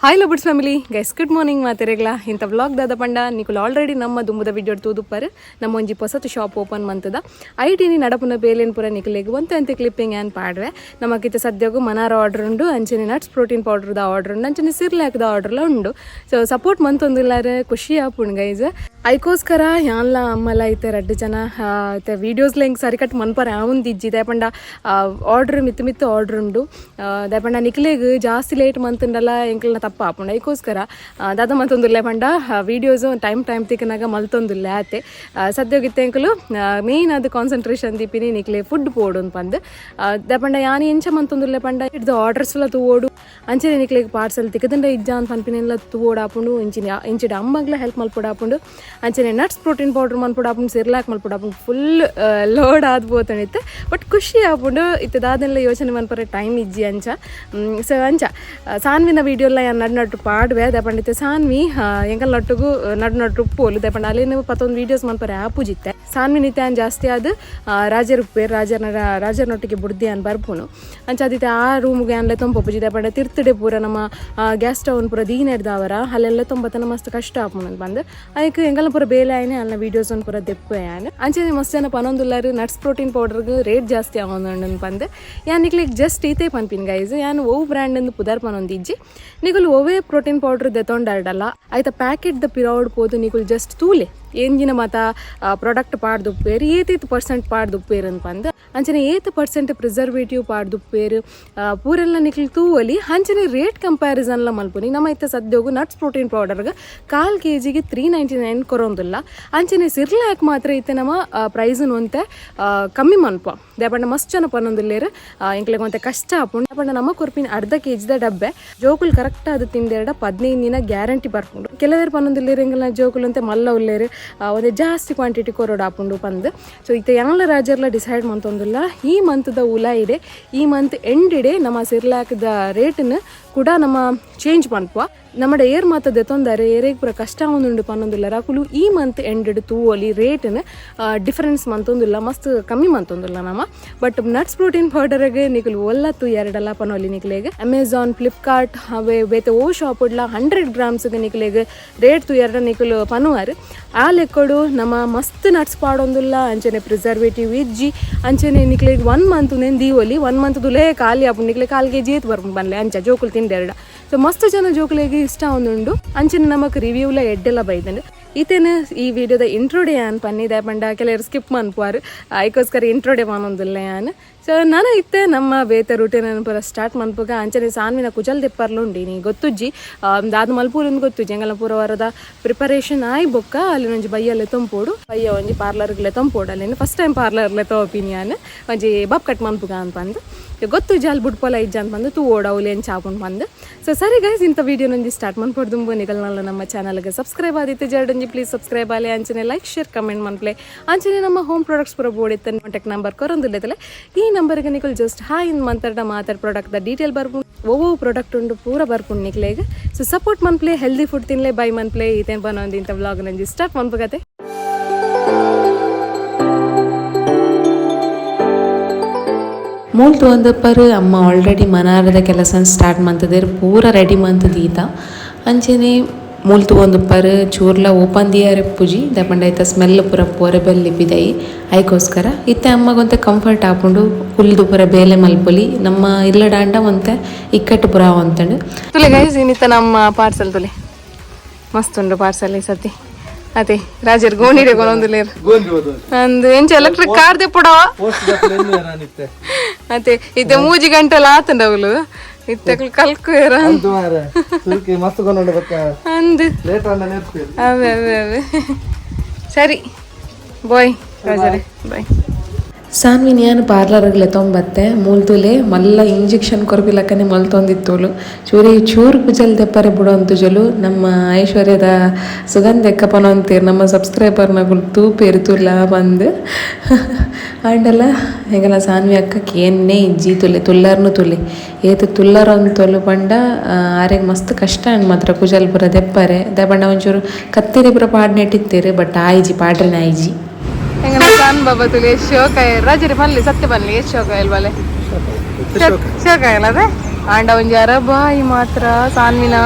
Hi ಲಬುಡ್ಸ್ family guys, good morning. ಮಾತೆರೆಗ್ಲಾ ಇಂಥ vlog ದಾದ ಪಂಡ, ನಿಕುಲು ಆಲ್ರೆಡಿ ನಮ್ಮ ದುಂಬುದ ವಿಡಿಯೋ ತೂದುಪ್ಪರ್. ನಮ್ಮ ಒಂಜಿ ಪೊಸತ್ ಶಾಪ್ ಓಪನ್ ಮಂತದ. ಐಟಿನಿ ನಡಪುನ ಬೇಲೆನ್ ಪೂರ ನಿಕುಲೆಗ್ ಒಂತೆ ಒಂತೆ ಕ್ಲಿಪ್ಪಿಂಗ್ ಆನ್ ಪಾಡ್ವೆ. ನಮಕಿತ್ತ ಸದ್ಯಗು ಮನಾರ ಆರ್ಡರ್ ಉಂಡು, ಅಂಚನೆ ನಟ್ಸ್ ಪ್ರೋಟೀನ್ ಪೌಡರ್ದ ಆರ್ಡರ್ ಉಂಡು, ಅಂಚನೆ ಸಿರ್ಲ್ಯಾಕ್ದ ಆರ್ಡರ್ಲ ಉಂಡು. ಸೊ ಸಪೋರ್ಟ್ ಮಂತೊಂದುಲ್ಲಾರ, ಖುಷಿ ಆಪುಂಡು ಗೈಸ್. ಐಕೋಸ್ಕರ ಯಾನ್ಲ ಅಮ್ಮಲ ಇತ್ತೆ ರಡ್ಡ್ ಜನ ಇತ್ತೆ ವೀಡಿಯೋಸ್ಲ ಎಂಕ್ ಸರಿಕಟ್ ಮನ್ಪರೆ ಆವೊಂದಿಜ್ಜಿ. ದಾಯೆ ಪಂಡ ಆರ್ಡರ್ ಮಿತ್ತು ಮಿತ್ತು ಆರ್ಡರ್ ಉಂಡು. ದಾಯೆ ಪಂಡ ನಿಕ್ಲೆಗ್ ಜಾಸ್ತಿ ಲೇಟ್ ಮಂತುಂಡಲ ಎಂಕ್ಲೆನ ತಪ್ಪ ಆಪುಂಡು. ಐಕೋಸ್ಕರ ದಾದ ಮಂತೊಂದುಲ್ಲೆ ಪಂಡ, videos time time ತಿಕ್ಕನಾಗ ಮಲ್ತೊಂದುಲ್ಲೆ ಆತೆ. ಸದ್ಯಗಿತ್ತೆ ಎಂಕುಲು ಮೇಯ್ನ್ ಅದು ಕಾನ್ಸಂಟ್ರೇಷನ್ ದೀಪಿನಿ ನಿಕ್ಲೆ ಫುಡ್ ಪೋಡು ಪಂದ್. ದಾಯೆ ಪಂಡ ಯಾನ್ ಎಂಚ ಮಂತೊಂದುಲ್ಲೆ ಪಂಡ, ಇಡ್ದು ಆರ್ಡರ್ಸ್ ಲ ತೂವೋಡು, ಅಂಚನೆ ನಿಕ್ಲೆಗ್ ಪಾರ್ಸೆಲ್ ತಿಕ್ಕದಂಡ ಇಜ್ಜ ಅಂತ ಪನ್ಪಿನೆಲ್ಲ ತೂವೋಡಾಪುಂಡು. ಇಂಚಿನ ಇಂಚಿಡ ಅಮ್ಮಗ್ಲ ಹೆಲ್ಪ್ ಮಲ್ಪೊಡಾಪುಂಡು. ಅಂಚನೆ nuts protein powder ಮನ್ಪೊಡಾಪುಂಡು, ಸಿರ್ಲಾಕ್ ಮಲ್ಪೊಡಾಪುಂಡು. ಫುಲ್ ಲೋಡ್ ಆದ್ ಪೋತುಂಡು. ಬಟ್ ಖುಷಿ ಆಪುಂಡು. ಇತ್ತೆ ದಾದೆಲ್ಲ ಯೋಚನೆ ಮನ್ಪರೆ ಟೈಮ್ ಇಜ್ಜಿ ಅಂಚ. ಸೊ ಅಂಚ ಸಾನ್ವಿನ ವೀಡಿಯೋಲ ಯಾನ್ ನಡು ನಡು ಪಾಡುವೆ. ದಾಯೆ ಪಂಡ ಇತ್ತೆ ಸಾನ್ವಿ ಎಂಕಲ್ ನಟ್ಟುಗು ನಡು ನಡು ಉಪ್ಪೋಲು. ದಾಯೆ ಪಂಡ ಅಲ್ಲೇನು ಪತ್ತೊಂದು ವೀಡಿಯೋಸ್ ಮನ್ಪರೆ ಆಪುಜಿತ್ತೆ. ಸಾನ್ವಿನ ಇತ್ತೆ ಆನ್ ಜಾಸ್ತಿ ಆದ್ ರಾಜರ್ ಉಪ್ಪೇರ್, ರಾಜರ್ನ ರಾಜರ್ನೊಟ್ಟಿಗೆ ಬುಡ್ದಿ ಆನ್ ಬರ್ಪುನು. ಅಂಚ ಅದಿತ್ತೆ ಆ ರೂಮ್ಗೆ ಆನ್ಲೆ ತೊಂಪೊಪುಜಿ. ದಾಯೆ ಪಂಡ ತಿರ್ತುಡೆ ಪೂರ ನಮ್ಮ ಗ್ಯಾಸ್ ಸ್ಟವ್ ಪೂರ ದೀನೆಡ್ದಾವರ ಅಲ್ಲೆಲ್ಲ ತೊಂಬತ್ತನ ಮಸ್ತ್ ಕಷ್ಟ ಆಪುಂಡು ಬಂದು. ಐಕ್ ಎಂಕಲ್ನ ಪೂರ ಬೇಲೆ ಆಯ್ನೆ ಅಲ್ಲ ವೀಡಿಯೋಸ್ ಪೂರ ದೆಪ್ಪು ಆಯ್ನೆ. ಅಂಚನೆ ಮಸ್ತ್ ಜನ ಪನೊಂದುಲ್ಲಾರು, ನಟ್ಸ್ ಪ್ರೋಟೀನ್ ಪೌಡರ್ಗ್ ರೇಟ್ ಜಾಸ್ತಿ ಆವೊಂದುಂಡು ಪಂದ್. ಯಾನ್ ನಿಕ್ಲೆಗ್ ಜಸ್ಟ್ ಈತೆ ಪನ್ಪಿನ ಗೈಸ್, ಯಾನ್ ಒವು ಬ್ರ್ಯಾಂಡ್ ಅಂದ್ ಪುದರ್ ಪನೊಂದಿಜ್ಜಿ. ನಿಕುಲು ಒವೇ ಪ್ರೋಟೀನ್ ಪೌಡರ್ ದೆತೊಂಡಾರ್ಡಲ್ಲ, ಐತ ಪ್ಯಾಕೆಟ್ ದ ಪಿರೌಡ್ ಪೋದು ನಿಕುಲು ಜಸ್ಟ್ ತೂಲೆ, ಎಂಜಿನ ಮಾತ ಪ್ರಾಡಕ್ಟ್ ಪಾಡ್ದುಪ್ಪೇರು, ಏತೇತ್ ಪರ್ಸೆಂಟ್ ಪಾಡ್ದುಪ್ಪೇರು ಅಂತ ಪಂದ್, ಅಂಚನೆ ಏತ್ ಪರ್ಸೆಂಟ್ ಪ್ರಿಸರ್ವೇಟಿವ್ ಪಾಡ್ದುಪ್ಪೇರು, ಪೂರೆಲ್ಲ ನಿಕ್ಲು ತೂವಲಿ. ಅಂಚನೆ ರೇಟ್ ಕಂಪ್ಯಾರಿಸನ್ಲ ಮಲ್ಪುನಿ. ನಮ್ಮ ಇತ್ತೆ ಸದ್ಯೋಗು ನಟ್ಸ್ ಪ್ರೋಟೀನ್ ಪೌಡರ್ಗೆ ಕಾಲ್ ಕೆ ಜಿಗೆ 399 ಕೊರೊಂದುಲ್ಲ. ಅಂಚನೆ ಸಿರ್ಲ್ಯಾಕ್ ಮಾತ್ರ ಇತ್ತೆ ನಮ್ಮ ಪ್ರೈಸ್ ಒಂತೆ ಕಮ್ಮಿ ಮನ್ಪ. ದಾಯೆ ಮಸ್ತ್ ಜನ ಪನೊಂದುಲ್ಲೇರು, ಎಂಕ್ಲೆಗ್ ಒಂತೆ ಕಷ್ಟ ಆಪುಂಡು. ದಾಯೆ ನಮ್ಮ ಕೊರ್ಪಿನ ಅರ್ಧ ಕೆ ಜಿದ ಡಬ್ಬೆ ಜೋಕುಲು ಕರೆಕ್ಟ್ ಆದ್ ತಿಂದೆರಡ 15 ದಿನ ಗ್ಯಾರಂಟಿ ಬರ್ಪುಂಡು. ಕೆಲವೇರು ಪನೊಂದುಲ್ಲೇರು, ಎಂಕಲ್ನ ಜೋಕುಲು ಅಂತೆ ಮಲ್ಲ ಉಲ್ಲೇರು, ಒಂತೆ ಜಾಸ್ತಿ ಕ್ವಾಂಟಿಟಿ ಕೊರೊಡು ಆಪುಂಡು ಪಂದ್. ಸೊ ಇತ್ತೆ ಯಾನ್ಲ ರಾಜರ್ಲ ಡಿಸೈಡ್ ಮಂತೊಂದುಲ್ಲ, ಈ ಮಂತ್ದ ಉಲ ಇದೆ, ಈ ಮಂತ್ ಎಂಡ್ ಇಡೆ ನಮ್ಮ ಸಿರ್ಲಾಕ್ದ ರೇಟ್ನ ಕೂಡ ನಮ್ಮ ಚೇಂಜ್ ಪನ್ಪುವ. ನಮ್ಮಡ ಏರ್ ಮಾತ ದೆತೊಂದಾರೆ, ಏರೇಗ್ ಪೂರ ಕಷ್ಟ ಆವೊಂದುಂಡು ಪನ್ನೊಂದುಲ್ಲ, ಅಕುಲು ಈ ಮಂತ್ ಎಂಡ್ ತೂವೊಲಿ. ರೇಟ್ನ ಡಿಫರೆನ್ಸ್ ಮಂತೊಂದುಲ್ಲ, ಮಸ್ತ್ ಕಮ್ಮಿ ಮಂತೊಂದುಲ್ಲ ನಮ್ಮ. But nuts protein ಪೌಡರ್ಗೆ ನಿಕುಲು ಒಲ್ಲ ಎರಡಲ್ಲ ಪನೊಲಿ. ನಿಕ್ಲೆಗ್ ಅಮೆಝಾನ್, ಫ್ಲಿಪ್ಕಾರ್ಟ್ ಅವೇ ಬೇತೆ ಓ ಶಾಪ್ ಉಡ್ಲ 100 ಗ್ರಾಮ್ಸ್ ನಿಕ್ಲೆಗ್ ರೇಟ್ ತೂಯರ್ಡ ನಿಕುಲು ಪನುವಾರ್. ಆ ಲೆಕ್ಕಡು ನಮ್ಮ ಮಸ್ತ್ ನಟ್ಸ್ ಪಾಡೊಂದುಲ್ಲ, ಅಂಚನೆ ಪ್ರಿಸರ್ವೇಟಿವ್ ಇಜ್ಜಿ. ಅಂಚನೆ ನಿಕ್ಲೆಗ್ ಒನ್ ಮಂತ್ ನೇನ್ ದೀವೊಲಿ. ಒನ್ ಮಂತ್ ದುಲೇ ಖಾಲಿ ಆಪುಂಡು. ನಿಕ್ಲೆ ಕಾಲ್ ಕೆ ಜಿ ಏತ್ ಬರ್ಪುಂಡು ಪನ್ಲೆ. ಅಂಚ ಜೋಕುಲು ತಿಂದೆರಡ. ಸೊ ಮಸ್ತ್ ಜನ ಜೋಕುಲೆಗ್ ಇಷ್ಟ ಆವೊಂದುಂಡು. ಅಂಚನೆ ನಮಕ್ ರಿವ್ಯೂಲ ಎಡ್ಡೆಲ ಬೈದಂಡು. ಈತೇನು ಈ ವಿಡಿಯೋದ ಇಂಟ್ರೋಡೆ ಯಾನ್ ಪನ್ನಿದೆ ಪಂಡ, ಕೆಲವರು ಸ್ಕಿಪ್ ಮನ್ಪುವಾರ್. ಐಕೋಸ್ಕರ ಇಂಟ್ರೋಡೆ ಪನೊಂದುಲ್ಲ ಯಾನ್. ಸೊ ನಾನು ಇತ್ತೆ ನಮ್ಮ ಬೇತೆ ರೂಟೀನ್ ಪೂರ ಸ್ಟಾರ್ಟ್ ಮನ್ಪುಗ. ಅಂಚನೆ ಸಾನ್ವಿನ ಕುಜಲ್ ದೆಪ್ಪರ್ಲು ಉಂಡು. ನೀ ಗೊತ್ತುಜ್ಜಿ, ದಾದ ಮಲ್ಪೂರಂದು ಗೊತ್ತುಜ್ಜಿ. ಎಂಗಲ ಪೂರ ವಾರದ ಪ್ರಿಪರೇಷನ್ ಆಯ್ ಬೊಕ್ಕ ಅಲ್ಲಿ ಒಂಜಿ ಬಯ್ಯಲ್ಲೆ ತೊಂಪೋಡು, ಬಯ್ಯ ಒಂಜಿ ಪಾರ್ಲರ್ಗ್ಲೆ ತೊಂಪೋಡು. ಅಲ್ಲಿ first time ಪಾರ್ಲರ್ಲೆ ತೋಪಿನಿ ಯಾನ್. ಒಂಜಿ ಬಾಬ್ ಕಟ್ ಮನ್ಪುಗ ಅಂತ ಪಂದ್. ಗೊತ್ತು ಜಾಲ್ ಬುಡ್ಪೊಲ ಇಜ್ಜ ಅಂತ ಬಂದು ತೂ ಓಡ ಅವ್ಲು ಎಂಚ ಆಪುಂಡು ಪಂದ್. ಸೊ ಸರಿ ಗೈಸ್, ಇಂಥ ವಿಡಿಯೋ ಒಂಜಿ ಸ್ಟಾರ್ಟ್ ಮನ್ಪೊಡ್ದುಂಬು ನಿಗಲ್ನಲ್ಲ ನಮ್ಮ ಚಾನಲ್ಗೆ ಸಬ್ಸ್ಕ್ರೈಬ್ ಆದಿತ್ತು ಜರಡೊಂಜಿ ಪ್ಲೀಸ್ ಸಬ್ಸ್ಕ್ರೈಬ್ ಆಲೆ. ಅಂಚನೆ like, share, comment ಮನ್ಪ್ಲೆ. ಅಂಚನೆ ನಮ್ಮ ಹೋಮ್ ಪ್ರಾಡಕ್ಟ್ಸ್ ಪೂರ ಬೋಡಿತ್ತ ಕಾಂಟ್ಯಾಕ್ಟ್ ನಂಬರ್ ಕೊರೊಂದುಲ್ಲೆತಲೆ. ಈ ನಂಬರ್ಗೆ ನಿಕುಲು ಜಸ್ಟ್ ಹಾಯ್ ಇನ್ ಮಂತರ್ಡ ಮಾತಾಡ್ product the detail ಬರ್ಪುಂಡು. ಒವ್ವು ಪ್ರಾಡಕ್ಟ್ ಉಂಡು ಪೂರ ಬರ್ಪುಂಡು ನಿಕ್ಲೆಗ್. ಸೊ ಸಪೋರ್ಟ್ ಮನ್ಪ್ಲೆ, ಹೆಲ್ದಿ ಫುಡ್ ತಿನ್ಲೆ, ಬೈ ಮನ್ಪ್ಲೆ. ಈತೇನ್ ಬನ್ನೊಂದು ಇಂಥ ವ್ಲಾಗ್ ನಂಜಿ ಸ್ಟಾರ್ಟ್ ಮನ್ಪುಗತೆ. ಮೂಲ್ ತೂವಂದಪ್ಪರ್ ಅಮ್ಮ ಆಲ್ರೆಡಿ ಮನಾರದ ಕೆಲಸ ಸ್ಟಾರ್ಟ್ ಮಂತದೇರ್, ಪೂರ ರೆಡಿ ಮಂತದೀತ. ಅಂಚನೆ ಮೂಲ್ ತೂವೊಂದುಪ್ಪರ್, ಚೂರ್ಲ ಓಪನ್ ದಿಯಾರೆ ಪೂಜಿ ದಾಯೆ ಐತ ಸ್ಮೆಲ್ ಪೂರ ಪೋರೆ ಬೆಲ್ಲಿ ಪಿದಯಿ. ಐಕೋಸ್ಕರ ಇತ್ತೆ ಅಮ್ಮಗೊಂತೆ ಕಂಫರ್ಟ್ ಆಪುಂಡು, ಕುಲ್ದು ಪೂರ ಬೇಲೆ ಮಲ್ಪೊಲಿ. ನಮ್ಮ ಇಲ್ಲಡಾಂಡ ಒಂತೆ ಇಕ್ಕಟ್ಟು ಪೂರ ಆವೊಂತುಂಡು. ತುಲೆ ಗೈಸ್, ಇನ್ನಿತ್ತ ನಮ್ಮ ಪಾರ್ಸೆಲ್ ತುಲೆ. ಮಸ್ತ್ ಉಂಡು ಪಾರ್ಸೆಲ್ ಈ ಸತಿ. ಅದೇ ರಾಜರ್ ಗೋಣಿಡೆ ಕೊನೊಂದುಲೇರ್ ಅಂದು ಎಂಚ ಎಲೆಕ್ಟ್ರಿಕ್ ಕಾರ್ ದೆಪ್ಪುಡವ. ಅದೇ ಇತ್ತೆ ಮೂಜಿ ಗಂಟೆಲ ಆತಂಡ ಅವಳು ಇತ್ತೆ ಕಲ್ಕುವೇರ ಅಂದು. ಅವೇ ಅವೇ ಅವೇ. ಸರಿ, ಬಾಯ್ ರಾಜರೇ, ಬಾಯ್. ಸಾನ್ವಿನ್ ಯಾನ್ ಪಾರ್ಲರ್ಗ್ ಲೆತೊಂಬತ್ತೆ. ಮೂಲ್ತುಲೆ ಮಲ್ಲ ಇಂಜೆಕ್ಷನ್ ಕೊರ್ಪಿಲಕ್ಕನೆ ಮಲ್ತೊಂದಿತ್ತೋಲು. ಚೂರಿ ಚೂರು ಕುಜಲ್ ದೆಪ್ಪರೆ ಬುಡೊಂತುಜಲು. ನಮ್ಮ ಐಶ್ವರ್ಯದ ಸುಗಂಧ ಎಕ್ಕ ಪನೊಂತೇರ್, ನಮ್ಮ ಸಬ್ಸ್ಕ್ರೈಬರ್ನಗುಲು ತೂಪೇರು ತುಲ್ಲ ಬಂದು. ಆಂಡಲ ಎಂಕಲ್ನ ಸಾನ್ವಿ ಅಕ್ಕ ಕೇನ್ನೇ ಇಜ್ಜಿ. ತುಲೆ ತುಲ್ಲರ್ನು ತುಲೆ ಏತ್ ತುಲ್ಲರ್ ಅಂತೊಲು ಪಂಡ, ಆರೆಗ್ ಮಸ್ತ್ ಕಷ್ಟ ಅಂಡ್ ಮಾತ್ರ ಕುಜಲ್ ಪೂರ ದೆಪ್ಪರೆ. ದಾಯೆ ಪಂಡ ಒಂಚೂರು ಕತ್ತಿರಿ ಪೂರ ಪಾಡ್ನೆಟ್ಟಿತ್ತೇರು, ಬಟ್ ಆಯ್ಜಿ, ಪಾಡ್ರೆನೆ ಆಯ್ಜಿ. ಎಂಗನ ಸಾನ್ ಬಾಬಾ ತುಲೆ ಶೋಕ. ರಾಜರಿ ಪನ್ಲಿ, ಸತ್ಯ ಪನ್ಲಿ, ಎಷ್ಟು ಶೋಕ ಇಲ್ವಲೆ? ಶೋಕ ಇಲ್ಲ ಅದೇ. ಆಂಡ ಒಂಜಿ ಅರಬಾಯಿ ಮಾತ್ರ ಸಾನ್ವಿನ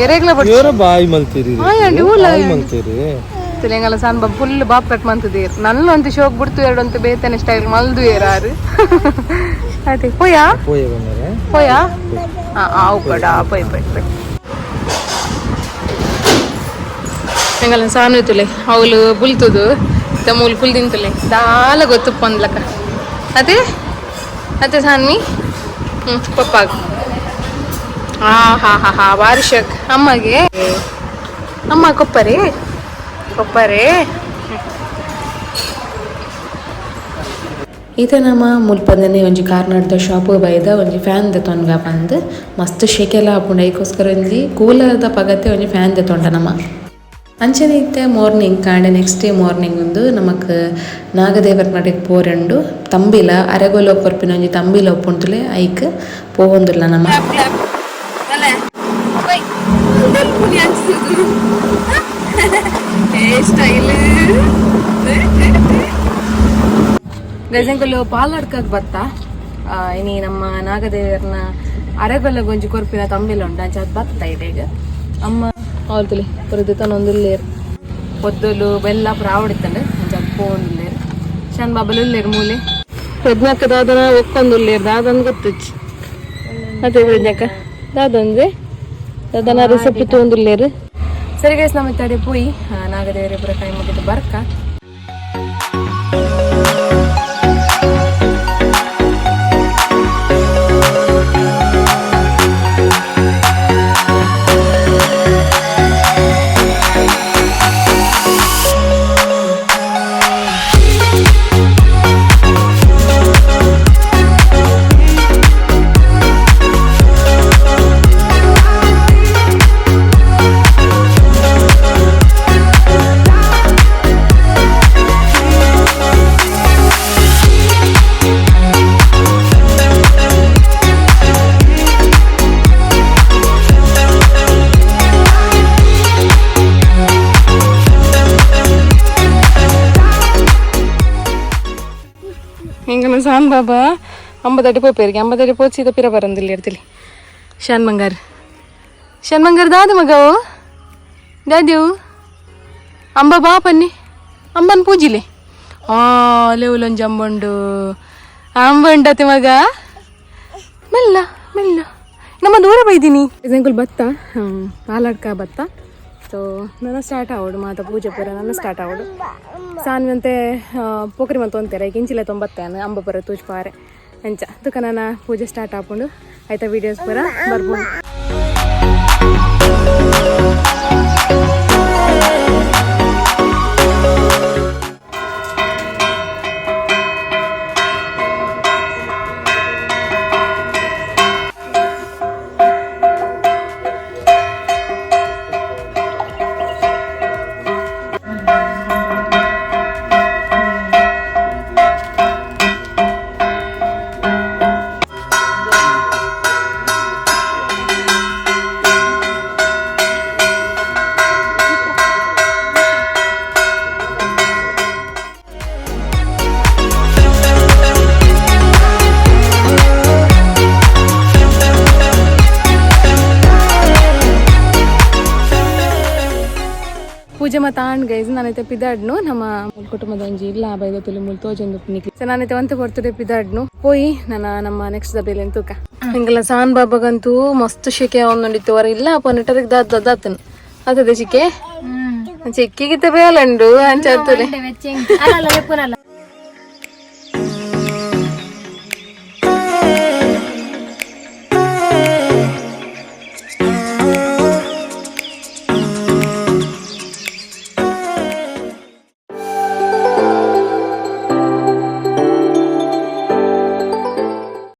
ಎರೆಗ್ಲ ಬಡ್ ಏರ ಬಾಯಿ ಮಲ್ತೀರಿ ಆಯ್ ಊಲ ಬಾಯಿ ಮಲ್ತೀರಿ. ತೆಲಂಗಾಣ ಸಾನ್ ಬಾ ಫುಲ್ ಬಾಪ್ ಕಟ್ ಮಂತದೇರ್ ನಲ್ಲ ಒಂತೆ ಶೋಕ್ ಬಿಡ್ತು ಎರಡೊಂತೆ ಬೇತನೆ ಸ್ಟೈಲ್ ಮಲ್ದು ಏರಾರು ಅದೇ ಪೋಯಾ. ಪೋಯ ಬಂದರೆ. ಪೋಯಾ ಆವು ಕಡ ಪೋಯ್ ಪೋಯ್ ಪೋಯ್. ಎಂಗಲ ಸಾನು ತುಲೆ ಅವಳು ಬುಲ್ತುದು ತಮ್ಮೂಲು ಕುಲ್ದಿನ್ ತುಲೆ ದಾಲ ಗೊತ್ತು ಪಂದ್ಲಕ ಅದೇ ಅದೇ ಸಾನ್ವಿ. ಹ್ಞೂ ಪಪ್ಪಾಗ. ಆ ಹಾ ಹಾ ಹಾ ಬಾರಿಶಕ್ ಅಮ್ಮಗೆ ಅಮ್ಮ ಕೊಪ್ಪರೆ ಕೊಪ್ಪರೆ. ಈತ ನಮ್ಮ ಮುಲ್ಪದನೆ ಒಂಜಿ ಕಾರ್ನಾಡ್ದ ಶಾಪ್ ಬೈದ ಒಂಜಿ ಫ್ಯಾನ್ ದೆತೊನ್ಗ ಪಂದ್ ಮಸ್ತ್ ಶೆಕೆಲ ಆಪುಂಡು ಐಕೋಸ್ಕರ ಒಂಜಿ ಕೂಲರ್ದ ಪಗತೆ ಒಂಜಿ ಫ್ಯಾನ್ ದೆತೊಂಡ ನಮ. ಅಂಚನೆ ಇತ್ತೆ ಮಾರ್ನಿಂಗ್ ಕಾಂಡೆ ನೆಕ್ಸ್ಟ್ ಡೇ ಮಾರ್ನಿಂಗ್ ಒಂದು ನಮಕ್ ನಾಗದೇವರ ನಡೆಗೆ ಪೋರೆಂಡು ತಂಬಿಲ ಅರೆಗೋಲ ಕೊರ್ಪಿನ ಒಂಜಿ ತಂಬಿಲ ಉಪ್ಪುಂಟುಲೆ ಐಕ್ ಪೋವೊಂದುಲ್ಲ ನಮ. ಸ್ಟೈಲ್ ಗಜಂಕುಲು ಪಾಲಡ್ಕಗ್ ಬತ್ತ. ಇನಿ ನಮ್ಮ ನಾಗದೇವರ್ನ ಅರೆಗೊಲ್ಲ ಗೊಂಜಿ ಕೊರ್ಪಿನ ತಂಬಿಲ ಉಂಡು ಅಂಚ ಅದು ಬತ್ತ ಇದೆ ಈಗ. ಅಮ್ಮ ಅವಲ್ತುಲಿ ಪುರದು ತನೊಂದುಲ್ಲೇರು ಪೊದ್ದೊಲು ಬೆಲ್ಲ ಪುರ ಆವಡಿತ್ತಂಡು ಅಂಚ ಅದು ಪೋವೊಂದುಲ್ಲೇರು. ಶನ್ ಬಾಬಲ್ ಉಲ್ಲೇರು ಮೂಲೆ ಪ್ರಜ್ಞಕ್ಕ ದಾದನ ಒಕ್ಕೊಂದುಲ್ಲೇರು ದಾದನ್ ಗೊತ್ತುಚ್ಚಿ ಅದೇ ಪ್ರಜ್ಞಕ್ಕ ದಾದಂದೆ ದಾದನ ರೆಸಿಪಿ ತೋಂದುಲ್ಲೇರು. ಸರಿ ಗೈಸ್, ನಮ್ಮ ತಡೆ ಪೋಯಿ ನಾಗದೇವರ ಪುರ ಟೈಮ್ ಮುಗಿದು ಬರ್ಕ. ಎಂಗನ ಸಾನ್ ಬಾಬಾ ಅಂಬದಡಿ ಪೋಪೇರಿಗೆ ಅಂಬದಡಿ ಪೋಚಿದ ಪಿರ ಬರಂದಿಲ್ಲ ಇರ್ತಿಲಿ. ಶಾನ್ ಬಂಗಾರ ಶಾನ್ ಬಂಗಾರ ದಾದ ಮಗವು ದಾದೇವು ಅಂಬ ಬಾ ಪನ್ನಿ ಅಂಬನ್ ಪೂಜಿಲೆ. ಆ ಲೆವುಲೊಂಜಿ ಅಂಬಂಡು ಅಂಬಂಡತೆ ಮಗ ಮೆಲ್ಲ ಮೆಲ್ಲ ನಮ್ಮ ದೂರ ಬೈದೀನಿ. ಎಕ್ಸಾಂಪಲ್ ಬತ್ತ ಪಾಲಡ್ಕ ಬತ್ತ. ಸೊ ನನ್ನ ಸ್ಟಾರ್ಟ್ ಆವಡು ಮಾತ ಪೂಜೆ ಪೂರ ನನ್ನ ಸ್ಟಾರ್ಟ್ ಆವಡು. ಸಾನ್ವಂತೆ ಪೋಖರಿ ಮಂತ ಒಂತೆರೆ ಇಂಚಿಲೆ ತೊಂಬತ್ತಾನು ಅಂಬ ಪೂರ ತೂಜ್ಪಾರೆ ಅಂಚ ತುಕ ನನ್ನ ಪೂಜೆ ಸ್ಟಾರ್ಟ್ ಆಪುಂಡು. ಆಯ್ತಾ ವೀಡಿಯೋಸ್ ಪೂರ ಬರ್ಬೋದು. ಪೂಜೆ ಮತ್ತು ಆಂಡ್ ಗೈಸ್ ನಾನೈತೆ ಪಿದಾಡ್ನು ನಮ್ಮ ಮೂಲ ಕುಟುಂಬದ ಒಂಜಿ ಇಲ್ಲ ಬೈದ ತುಲಿ ಮುಲ್ ತೋಜೊಂದು ನಿಕ್ಲಿ. ಸೊ ನಾನೈತೆ ಒಂತೆ ಬರ್ತಡೆ ಪಿದಾಡ್ನು ಪೋಯಿ ನನ್ನ ನಮ್ಮ ನೆಕ್ಸ್ಟ್ ದಬೇಲೆ ತೂಕ. ಹಿಂಗೆಲ್ಲ ಸಾನ್ ಬಾಬಾಗಂತೂ ಮಸ್ತ್ ಶೆಕೆ ಒಂದುಂಡಿತ್ತು ಹೊರ ಇಲ್ಲ ಅಪ್ಪ ನೆಟರಿಗೆ ದಾದ ದಾತನು ಅದೇ ಚಿಕ್ಕೆ ಚಿಕ್ಕಿಗಿತ್ತ ಬೇಲಂಡು ಅಂಚ.